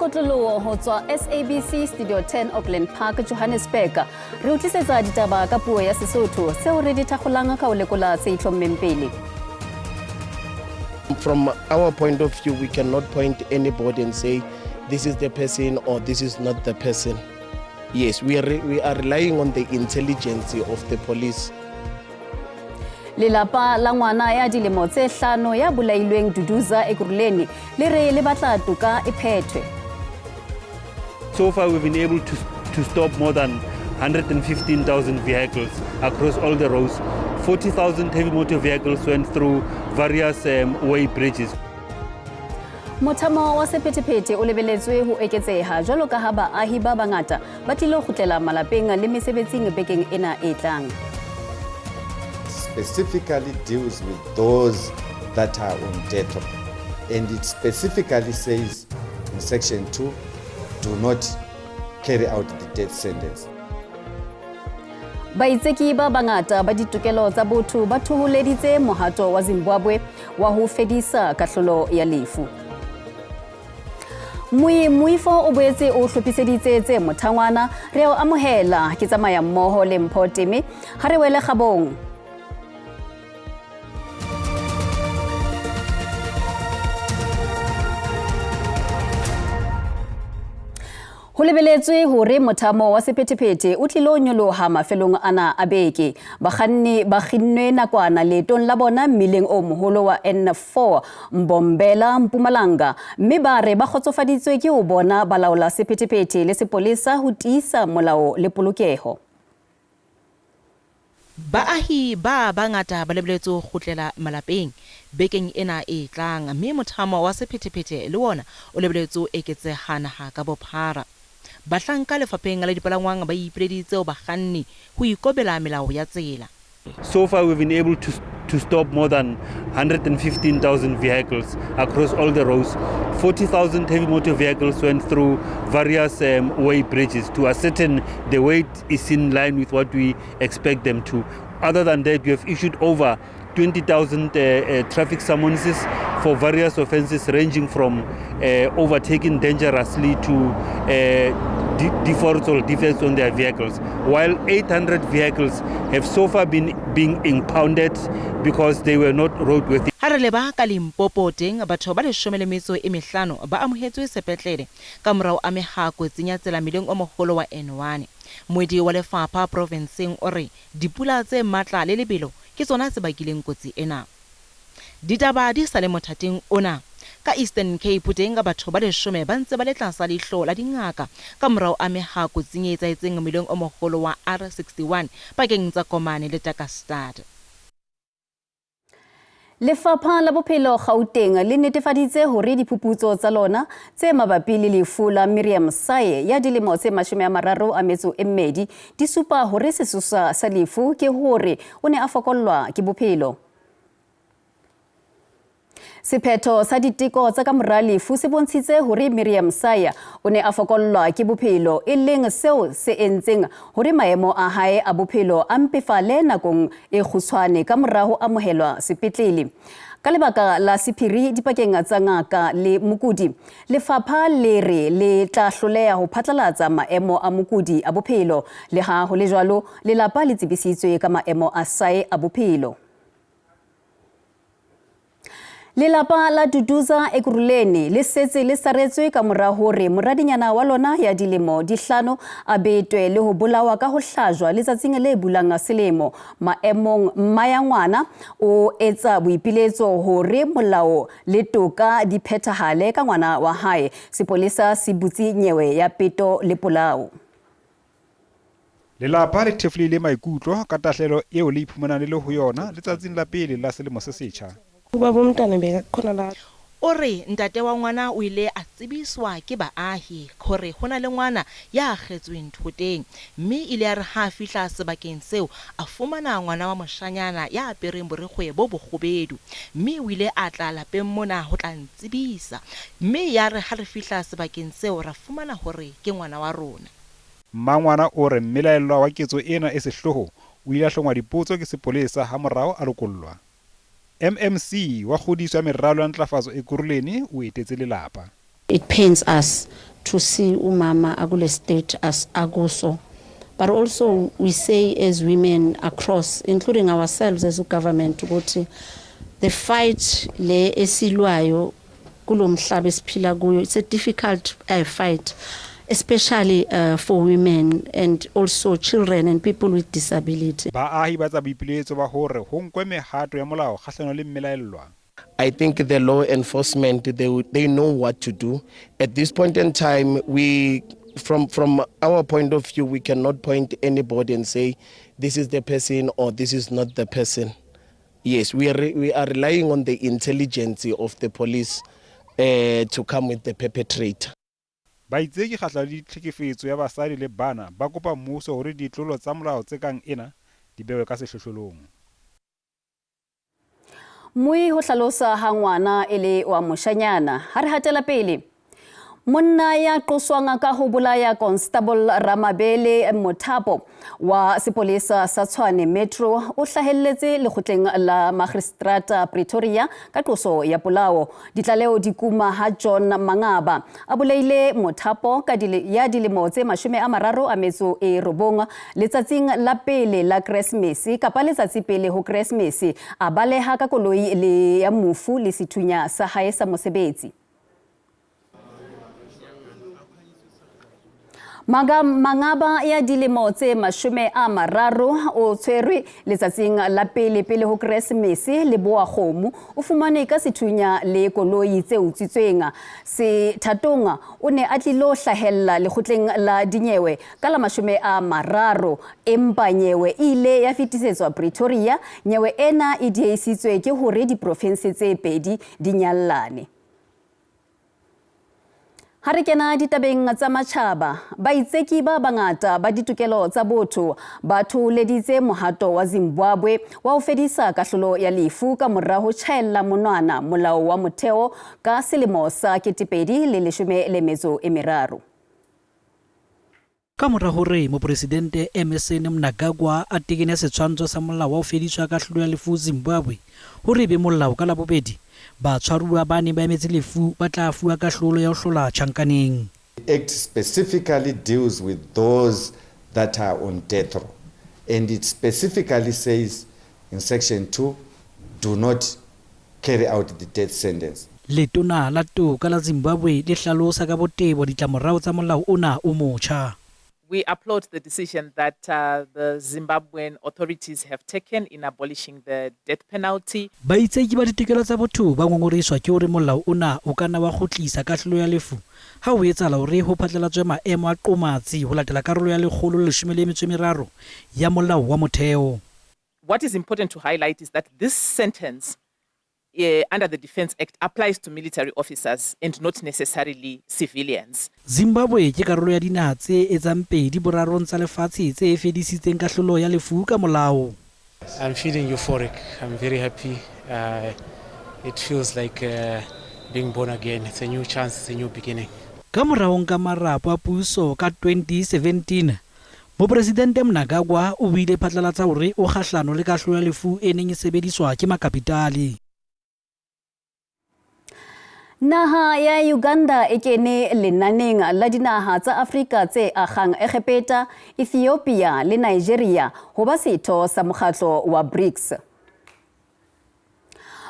kotloloho ho tswa SABC Studio 10 Auckland Park, Johannesburg. Re o tlisetsa ditaba ka puo ya Sesotho seo re di thakgolang ka ho lekola se itlhommeng pele. From our point of view, we cannot point anybody and say this is the person or this is not the person. Yes, we are relying on the intelligence of the police. Lelapa la ngwana ya dilemo tse hlano ya bolailweng Duduza Ekurhuleni le re le batla toka e phethwe. So far, we've been able to stop more than 115,000 vehicles across all the roads. 40,000 heavy motor vehicles went through various weigh bridges. Mothamo wa sephethephethe o lebeletswe ho eketseha jwalo ka ha baahi ba bangata ba tlilo kgutlela malapeng le mesebetsing bekeng ena e tlang. Specifically deals with those that are on death row. And it specifically says in section 2, do not carry out the death sentence. Baitseki ba bangata ba ditokelo tsa botho ba thoholeditse mohato wa Zimbabwe wa ho fedisa kahlolo ya lefu. Moifo o boetse o hlophiseditse tse mothangwana re o amohela ke tsamaya mmoho le Mpho Teme ha re wele kgabong. Ho lebeletswe hore mothamo wa sephethephethe o tlilo nyoloha mafelong ana a beke. Bakganni ba kginnwe nakwana leetong la bona mmileng o moholo wa N4 Mbombela, Mpumalanga, mme ba re ba kgotsofaditswe ke ho bona balaola sephethephethe le sepolesa ho tiisa molao le polokeho. Baahi ba bangata ba lebeletswe ho kgutlela malapeng bekeng ena e tlang, mme mothamo wa sephethephethe le wona o lebeletswe ho eketseha naha ka bophara. Bahlanka lefapheng la dipalangwang ba ipileditse ho bakganni ho ikobela melao ya tsela. So far, we've been able to stop more than 115,000 vehicles across all the roads. 40,000 heavy motor vehicles went through various weigh bridges to ascertain the weight is in line with what we expect them to. Other than that, we have issued over 20,000 traffic summonses for various offenses ranging from overtaking dangerously to defaults or defects on their vehicles, while 800 vehicles have so far been being impounded because they were not roadworthy. Ha re leba ka Limpopo teng, batho ba 15 ba amohetswe sepetlele ka mora ho ameha kotsing ya tsela mmileng o moholo wa N1. Moedi wa lefapha provinseng o re dipula tse matla le lebelo ke tsona tse bakileng kotsi ena. Ditaba di sa le mothateng ona. Ka Eastern Cape teng, batho ba 10 ba ntse ba le tlasa leihlo la dingaka ka mora ho ameha kotsing e etsahetseng mmileng o moholo wa R61 pakeng tsa Komani le Takastad. Lefapha la Bophelo Gauteng le netefaditse hore diphuputso tsa lona tse mabapi le lefu la Miriam Saye ya dilemo tse 32 di supa hore sesosa sa lefu ke hore o ne a fokollwa ke bophelo. Sephetho sa diteko tsa ka mora lefu se bontshitse hore Miriam Saya o ne a fokollwa ke bophelo, e leng seo se entseng hore maemo a hae a bophelo a mpefale nakong e kgutshwane ka mora ho amohelwa sepetlele. Ka lebaka la sephiri dipakeng tsa ngaka le mokudi, lefapha le re le tla hloleha ho phatlalatsa maemo a mokudi a bophelo. Le ha ho le jwalo, lelapa le tsebisitswe ka maemo a Saye a bophelo. Lelapa la Duduza Ekurhuleni le setse le saretswe ka mora hore moradinyana wa lona ya dilemo di 5 a betwe le ho bolawa ka ho hlajwa letsatsing le bulang selemo. Maemong mma ya ngwana o etsa boipiletso hore molao le toka di phethahale ka ngwana wa hae. Sepolesa se butse nyewe ya peto le polao. Lelapa le thefulehile maikutlo ka tahlehelo eo le iphumanang le le ho yona letsatsing la pele la selemo se setjha. Ubaba umntwana bekakhona la. O re ntate wa ngwana o ile a tsebiswa ke baahi hore ho na le ngwana ya akgetsweng thoteng, mme ile ya re ha a fihla sebakeng seo a fumana ngwana wa moshanyana ya apereng borikgwe bo bokgubedu, mme o ile a tla lapeng mona ho tla ntsebisa, mme ya re ha re fihla sebakeng seo ra fumana hore ke ngwana wa rona. Mmangwana o re mmelaellwa wa ketso ena e sehloho o ile a hlongwa dipotso ke sepolesa ha morao a lokollwa. MMC wa kgodiso ya meralo ya ntlafatso Ekurhuleni o etetse lelapa. It pains us to see umama akule state as akuso, but also we say as women across, including ourselves as a government, ukuthi the fight le esilwayo kulomhlaba esiphila kuyo, it's a difficult fight, especially for women and also children and people with disability. Baahi ba tsa boipiletso ba hore ho nkwe mehato ya molao kgahlano le mmelaellwa. I think the law enforcement, they know what to do. At this point in time, we from our point of view, we cannot point anybody and say this is the person or this is not the person. Yes, we are relying on the intelligence of the police to come with the perpetrator. Baitseki kgahlano le tlhekefetso ya basadi le bana ba kopa mmuso hore ditlolo tsa molao tse kang ena di bewe ka sehlohlolong. Mmui ho hlalosa ha ngwana e le wa moshanyana. Ha re hatela pele, monna ya qoswang ka ho bolaya Constable Ramabele Mothapo wa sepolesa sa Tshwane Metro o hlahelletse lekgotleng la Magistrata Pretoria ka qoso ya polao. Ditlaleho di kuma ha John Mangaba a bolaile Mothapo ka ya dilemo tse 39 letsatsing la pele la Keresemese kapa letsatsi pele ho Keresemese, a baleha ka koloi le ya mofu le sethunya sa hae sa mosebetsi. Mangaba ya dilemo tse 30 o tshwerwe letsatsing la pele pele ho Keresemese le boa kgomo. O fumane ka sethunya le koloi tse utswitsweng. Sethatong o ne a tlilo hlahella lekgotleng la dinyewe ka la 30, empa nyewe e ile ya fetisetswa Pretoria. Nyewe ena e diehisitswe ke hore diprofinse tse pedi di nyallane. Ha re kena ditabeng tsa matjhaba, baitseki ba bangata ba ditokelo tsa botho ba thoholeditse mohato wa Zimbabwe wa ho fedisa kahlolo ya lefu ka mora ho tjhaella monwana molao wa motheo ka selemo sa 2013. Ka mora hore Mopresidente Emmerson Mnangagwa a tekene setshwantsho sa molao wa ho fediswa kahlolo ya lefu Zimbabwe hore e be molao ka Labobedi, batshwaruwa ba neng ba emetse lefu ba tla fuwa kahlolo ya ho hlola tjhankaneng. The Act specifically deals with those that are on death row. And it specifically says in section 2, do not carry out the death sentence. Letona la Toka la Zimbabwe le hlalosa ka botebo ditlamorao tsa molao ona o motjha. We applaud the decision that the Zimbabwean authorities have taken in abolishing the death penalty. Baitseki ba ditokelo tsa botho ba ngongorehiswa ke hore molao ona o ka nna wa kgutlisa kahlolo ya lefu ha ho etsahala hore ho phatlalatswe maemo a qomatsi ho latela karolo ya 113 ya molao wa motheo. What is important to highlight is that this sentence under the Defense Act applies to military officers and not necessarily civilians. Zimbabwe ke karolo ya dinaha tse etsang pedi borarong tsa lefatshe tse fedisitseng kahlolo ya lefu ka molao. I'm feeling euphoric. I'm very happy. It feels like being born again. It's a new chance, it's a new beginning. Ka mora ho nka marapo a puso ka 2017, Mopresidente Mnangagwa o buile phatlalatsa hore o kgahlano le kahlolo ya lefu e neng e sebediswa ke makapitale. Naha ya Uganda e kene lenaneng la dinaha tsa Afrika tse akgang Egepeta, Ethiopia le Nigeria ho ba setho sa mokgatlo wa BRICS.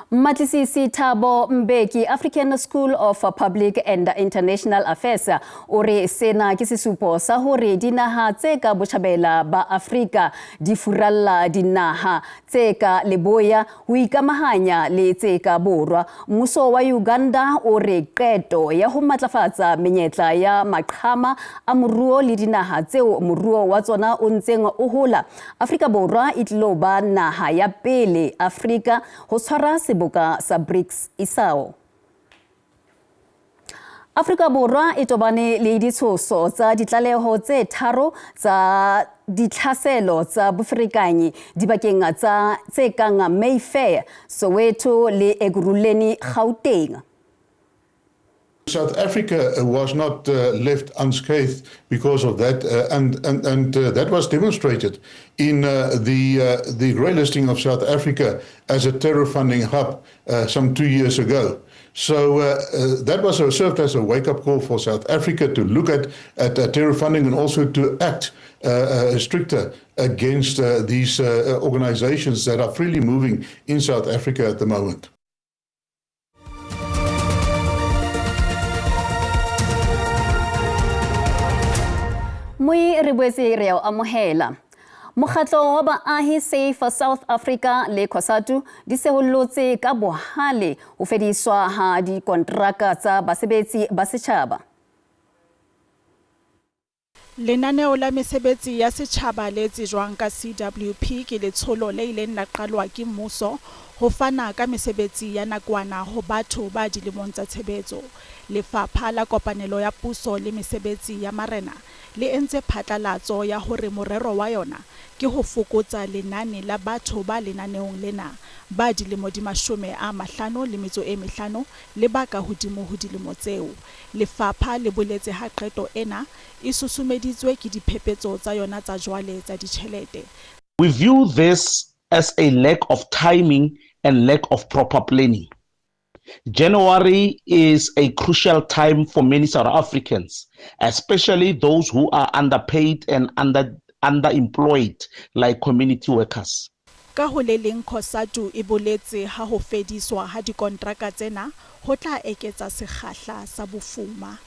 Mmatlisisi Thabo Mbeki, African School of Public and International Affairs, o re sena ke sesupo sa hore dinaha tse ka botjhabela ba Afrika di furalla dinaha tse ka leboya ho ikamahanya le tse ka borwa. Mmuso wa Uganda o re qeto ya ho matlafatsa menyetla ya maqhama a moruo le dinaha tseo moruo wa tsona o ntseng o hola. Afrika Borwa e tlilo ba naha ya pele Afrika ho tshwara seboka sa BRICS isao. Afrika Borwa e tobane le ditshoso tsa ditlaleho tse tharo tsa ditlhaselo tsa boferekanyi dibakeng tsa tse kang Mayfair, Soweto le Ekurhuleni, Gauteng. South Africa was not left unscathed because of that, and that was demonstrated in the grey listing of South Africa as a terror funding hub some 2 years ago. So that was served as a wake-up call for South Africa to look at terror funding and also to act stricter against these organizations that are freely moving in South Africa at the moment. Moi re boetse re o amohela. Mokgatlo wa baahi Safe South Africa le COSATU di sehollotse ka bohale ho fediswa ha dikontraka tsa basebetsi ba setjhaba. Lenaneo la mesebetsi ya setjhaba le tsejwang ka CWP ke letsholo le ileng la qalwa ke mmuso ho fana ka mesebetsi ya nakwana ho batho ba dilemong tsa tshebetso. Lefapha la Kopanelo ya Puso le Mesebetsi ya Marena le entse phatlalatso ya hore morero wa yona ke ho fokotsa lenane la batho ba lenaneong lena ba dilemo di 55 le ba ka hodimo ho dilemo tseo. Lefapha le boletse ha qeto ena e susumeditswe ke diphephetso tsa yona tsa jwale tsa ditjhelete. We view this as a lack of timing and lack of proper planning. January is a crucial time for many South Africans, especially those who are underpaid and underemployed, like community workers. Ka ho le leng COSATU e boletse ha ho fediswa ha dikontraka tsena ho tla eketsa sekgahla sa bofuma.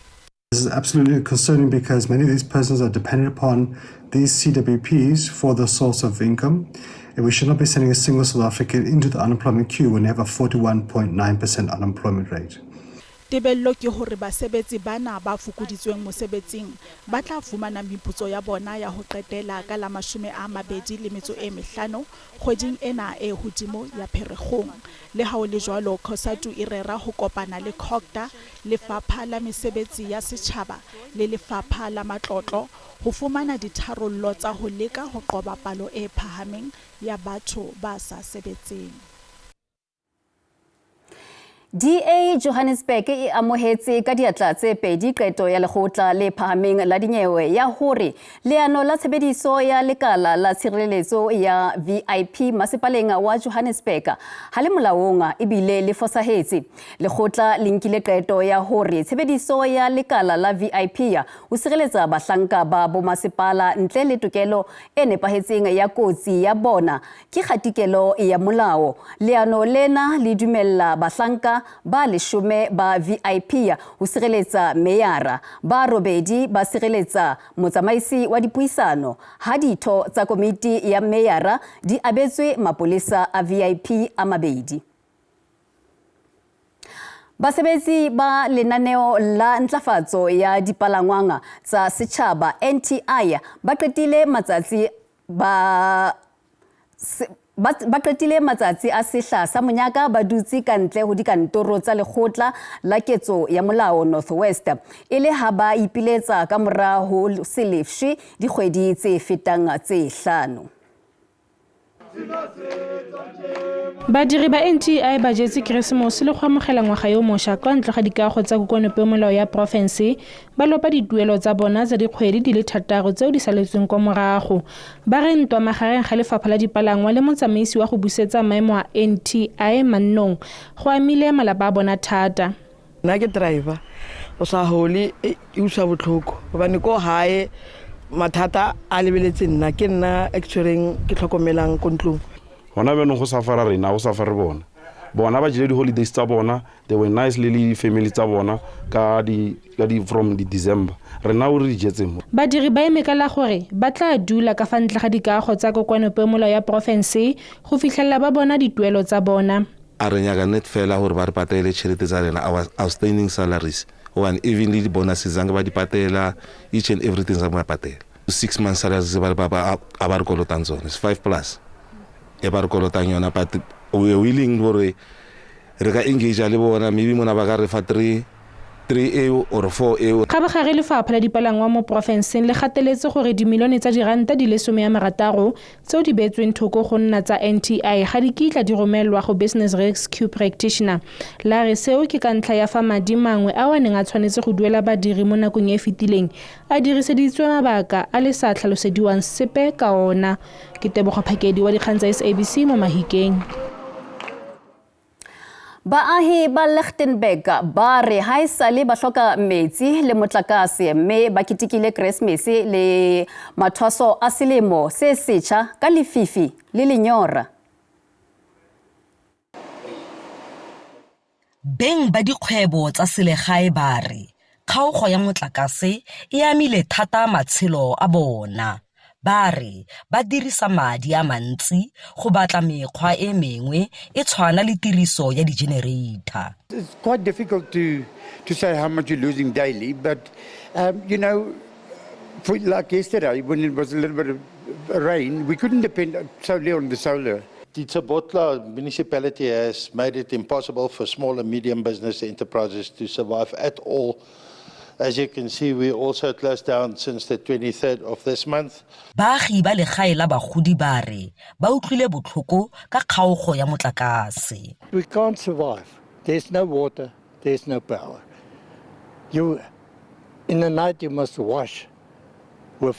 This is absolutely concerning because many of these persons are dependent upon these CWPs for the source of income, and we should not be sending a single South African into the unemployment queue when we have a 41.9% unemployment rate. Tebello ke hore basebetsi bana ba fokoditsweng mosebetsing ba tla fumana meputso ya bona ya ho qetela ka la 25 kgweding ena e hodimo ya Pherekgong. Le ha ho le jwalo, COSATU e rera ho kopana le COGTA, Lefapha la Mesebetsi ya Setjhaba le Lefapha la Matlotlo ho fumana ditharollo tsa ho leka ho qoba palo e phahameng ya batho ba sa sebetseng. DA Johannesburg e amohetse ka diatla tse pedi qeto ya lekgotla le phahameng la dinyewe ya hore leano la tshebediso ya lekala la tshireletso ya VIP masepaleng wa Johannesburg ha le molaong ebile le fosahetse. Lekgotla le nkile qeto ya hore tshebediso ya lekala la VIP ho sireletsa bahlanka ba bomasepala ntle le tokelo e nepahetseng ya kotsi ya bona ke kgatikelo ya molao. Leano lena le dumella bahlanka ba 10 ba VIP ho sireletsa meyara, ba 8 ba sireletsa motsamaisi wa dipuisano, ha ditho tsa komiti ya meyara di abetswe mapolesa a VIP a 2. Basebetsi ba lenaneo la ntlafatso ya dipalangwang tsa setjhaba NTI ba qetile matsatsi a sehla sa monyaka ba dutse ka ntle ho dikantoro tsa lekgotla la ketso ya molao North West e le ha ba ipiletsa ka mora ho se lefshwe dikgwedi tse fetang tse 5. Badiri ba NTI ba jetse Keresemose le go amogela ngwaga yo mošwa kwa ntle ga dikago tsa kokoanopeomolao ya porofense ba lopa dituelo tsa bona tsa dikgwedi di le 6 tseo di saletsweng kwa morago. Ba re ntwa magareng ga lefapha la dipalangwa le motsamaisi wa go busetsa maemo a NTI mannong go amile malapa a bona thata. Nna ke driver, o sa hole e utlwa botlhoko gobane ko hae mathata a lebeletse nna, ke nna e ke tshwereng ke tlhokomelang ko ntlong. Hona bjanong go safara rena, go safare bona. Bona ba jele di-holidays tsa bona, they were nice le di-family tsa bona ka di from di December. Rena o re di jetse mo. Badiri ba eme ka la gore ba tla dula ka fa ntle ga dikago tsa kokoanopeomolao ya porofense go fitlhelela ba bona dituelo tsa bona. A re nyaka net fela gore ba re patele tšhelete tsa rena, our outstanding salaries, gobane even le di-bonuses zange ba di patela, each and everything zange ba patela. 6 months salaries ba a ba re kolotang tsone, it's 5 plus e ba re kolotang yona, but we are willing gore re ka engage le bona, maybe mona ba ka re fa 3 eo or 4 eo. Kgabagare lefapha la dipalangwa mo porofenseng le gateletse gore dimilione tsa diranta di le 60 tseo di beetsweng thoko go nna tsa NTI ga di kitla di romelwa go Business Rescue Practitioner. La re seo ke ka ntlha ya fa madi mangwe ao a neng a tshwanetse go duela badiri mo nakong e e fetileng a diriseditswe mabaka a le sa tlhalosediwang sepe ka ona. Ke Tebogo Phakedi wa dikgang tsa SABC mo Mahikeng. Baahi ba Lichtenburg ba re ha esale ba hloka metsi le motlakase mme ba ketekile Keresemese le mathwaso a selemo se setjha ka lefifi le lenyora. Beng ba dikgwebo tsa selegae ba re kgaogo ya motlakase e amile thata matshelo a bona. Ba re ba dirisa madi a mantsi go batla mekgwa e mengwe e tshwana le tiriso ya di-generator. It's quite difficult to say how much you're losing daily, but you know, for like yesterday when it was a little bit of rain, we couldn't depend solely on the solar. The Ditsobotla municipality has made it impossible for small and medium business enterprises to survive at all. As you can see, we also closed down since the 23rd of this month. Baagi ba legae la bagodi ba re ba utlwile botlhoko ka kgaogo ya motlakase. We can't survive. There's no water, there's no power. You, in the night you must wash with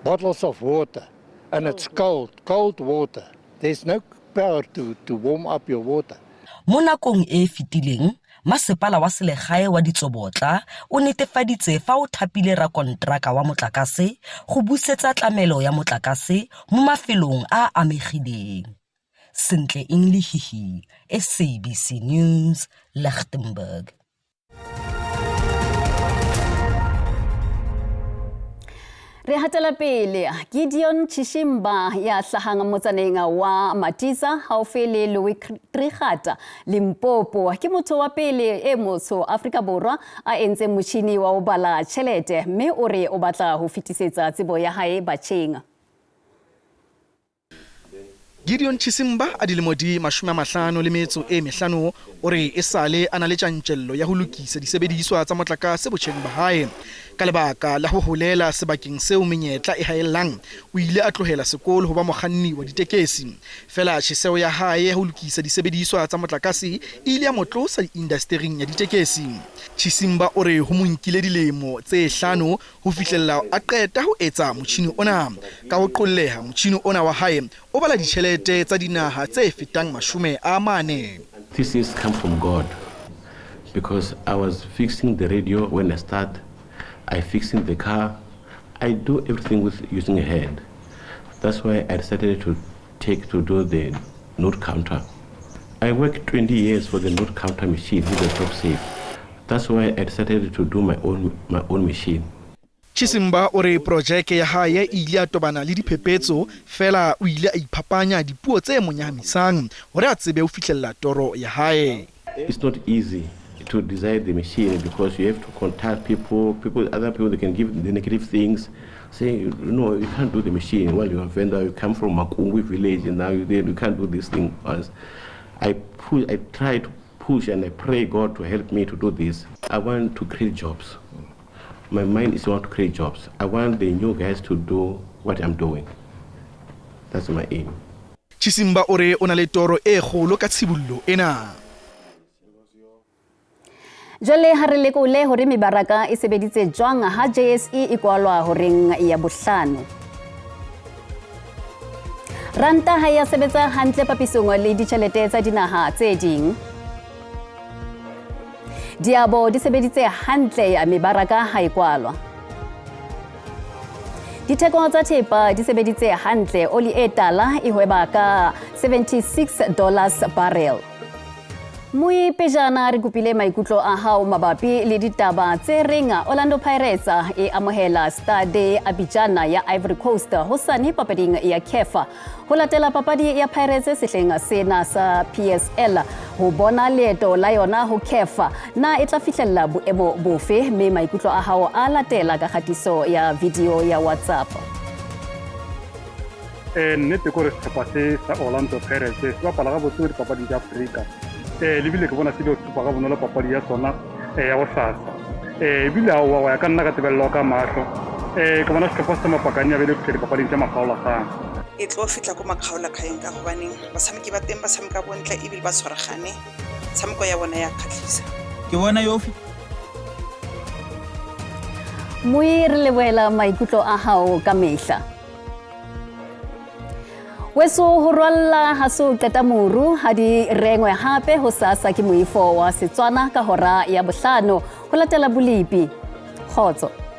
bottles of water, and it's cold, cold water. There's no power to warm up your water. Mo nakong e e fetileng, masepala wa selegae wa Ditsobotla o netefaditse fa o thapile rakonteraka wa motlakase go busetsa tlamelo ya motlakase mo mafelong a a amegileng. Sentle Inglehihi, SABC News, Lichtenburg. Re hatela pele Gideon Chishimba ya hlahang motsaneng wa Matisa haufi le Louis Trichardt Limpopo ke motho wa pele e motsho Afrika Borwa a entseng motjhini wa ho bala tjhelete mme o re o batla ho fetisetsa tsebo ya hae batjheng. Gideon Chisimba a dilemo di 55 o re e sale a na le tjantjello ya ho lokisa disebediswa tsa motlakase botjheng ba hae. Ka lebaka la ho holela sebakeng seo menyetla e haellang, o ile a tlohela sekolo ho ba mokganni wa ditekesi. Fela tjheseho ya hae ya ho lokisa disebediswa tsa motlakase e ile ya mo tlosa indastering ya ditekesi. Chisimba o re ho mo nkile dilemo tse 5 ho fihlella a qeta ho etsa motjhini ona. Ka ho qolleha motjhini ona wa hae o bala ditjhelete tsa dinaha tse fetang 40. This is come from God, because I was fixing the radio when I start, I fixing the car, I do everything with using a hand. That's why I decided to take to do the note counter. I worked 20 years for the note counter machine with the top safe. That's why I decided to do my own machine. Chisimba o re projeke ya hae e ile a tobana le diphephetso, fela o ile a iphapanya dipuo tse mo nyahamisang hore a tsebe ho fihlella toro ya hae. It's not easy to design the machine because you have to contact people, other people, they can give the negative things, say, you know, you can't do the machine. Well, you're a vendor, you come from Makungwi village and now you can't do this thing. I try to push and I pray God to help me to do this. I want to create jobs. My mind is want to create jobs. I want the new guys to do what I'm doing. That's my aim. Chisimba o re o na le toro e kgolo ka tshibollo ena. Jwale ha re lekole hore mebaraka e sebeditse jwang ha JSE e kwalwa horeng ya bohlano. Ranta ha ya sebetsa hantle papisong le ditjhelete tsa dinaha tse ding. Diabo di sebeditse hantle ya mebaraka ha e kwalwa. Ditheko tsa thepa di sebeditse hantle, oli e tala e hweba ka $76 barrel. Mui pejana re kopile maikutlo a hao mabapi le ditaba tse reng Orlando Pirates e amohela Stade Abidjan ya Ivory Coast hosane papading ya CAF. Ho latela papadi ya Pirates sehleng sena sa PSL ho bona leeto la yona ho CAF na e tla fihlella boemo bofe, mme maikutlo a hao a latela ka kgatiso ya video ya WhatsApp. Nnete kore sehlopha se sa Orlando Pirates se bapala gabotse dipapading tša Afrika. Lebile ke bona se dio tsupa ga bonolo papadi ya sona ya bosasa. Ebile aowa wa ya ka nna ka tebelelo ka mahlo. Ke bona sehlopha sa Mapakane ya bele go dipapading tša makgaolakgang. E tlo fihla ko makgaolakgang ka gobaneng batshameki ba teng ba tshameka bontle ebile ba tshwaragane, tshameko ya bona ya kgatlhisa. Ke bona yo Moi re lebohela maikutlo a hao ka mehla. Weso ho rwalla ha se o qeta moru ha di rengwe hape ho sasa ke moifo wa Setswana ka hora ya bohlano ho latela bolepi. Kgotso.